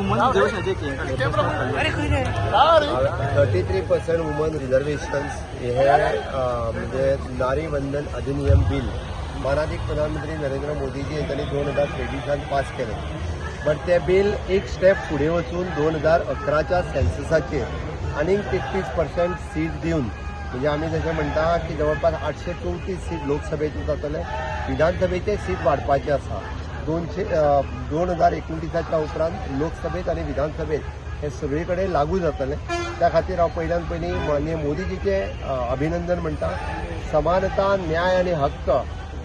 Woman रिजर्वेशनाचे हें काडलें. 33% woman reservations हे म्हणजे नारी वंदन अधिनियम बिल मानादीक प्रधानमंत्री नरेंद्र मोदीजी हेंच्यांनी 2023त पास केलें, बट तें बील एक स्टेप फुडें वचून 2011च्या सेन्ससाचेर आनीक 33% सीट दिवन, म्हणजे आमी जशें म्हणटा की जवळपास 834 सीट लोकसभेचे जातले, विधानसभेचे सीट वाडपाचे आसा. 200 2029च्या उपरांत लोकसभेत आनी विधानसभेत हे सगळे कडेन लागू जातलें. त्या खातीर हांव पयल्यान पयलीं माननीय मोदीजीचें अभिनंदन म्हणटा. समानता, न्याय आनी हक्क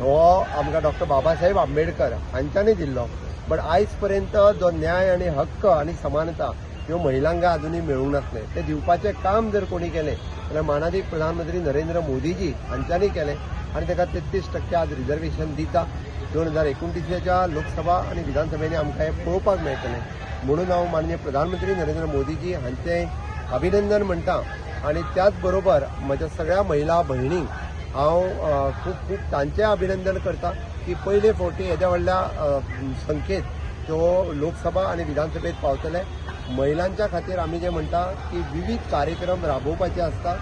हो आमकां डॉक्टर बाबासाहेब आंबेडकर हांच्यांनी दिल्लो, बट आयज पर्यंत जो न्याय आनी हक्क आनी समानता ह्यो महिलांक अजुनूय मेळूंक नासलें. तें दिवपाचें काम जर कोणी केलें जाल्यार मानादीक प्रधानमंत्री नरेंद्र मोदीजी हांच्यांनी केलें आनी ताका 33% आज रिजर्वेशन दिता. 2029च्या लोकसभा आनी विधानसभेनी आमकां हें पळोवपाक मेळटलें. म्हणून हांव माननीय प्रधानमंत्री नरेंद्र मोदीजी हांचें अभिनंदन म्हणटा आनी त्याच बरोबर म्हज्या सगळ्या महिला भयणींक हांव खूब खूब तांचें अभिनंदन करता की पयले फावटी येद्या व्हडल्या संख्येत त्यो लोकसभा आनी विधानसभेत पावतले. महिलांच्या खातीर आमी जे म्हणटा की विवीध कार्यक्रम राबोवपाचे आसता,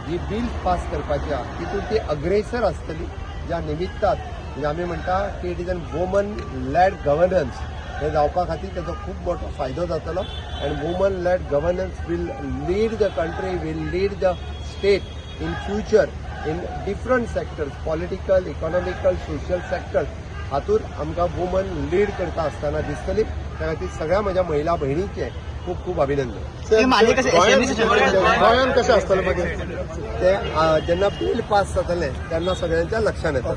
जी बिल पास करपाची आहा, तितून ती अग्रेसर आसतली. ज्या निमित्तात म्हणजे आमी म्हणटा की it is an woman led governance हे जावपा खातीर ताचो खूब मोठो फायदो जातलो and woman led governance will lead the country, will lead the state in future in different sectors, political, economical, social sectors. हातूंत आमकां वुमन लीड करता आसतना दिसतली. त्या खातीर सगळ्या म्हज्या महिला भयणींचें खूब खूब अभिनंदन. ते मागे कशें असेंब्ली सेशन गोंयांत कशें आसतलें मागीर? ते जेन्ना बील पास जातलें तेन्ना सगळ्यांच्या लक्षात येतलें.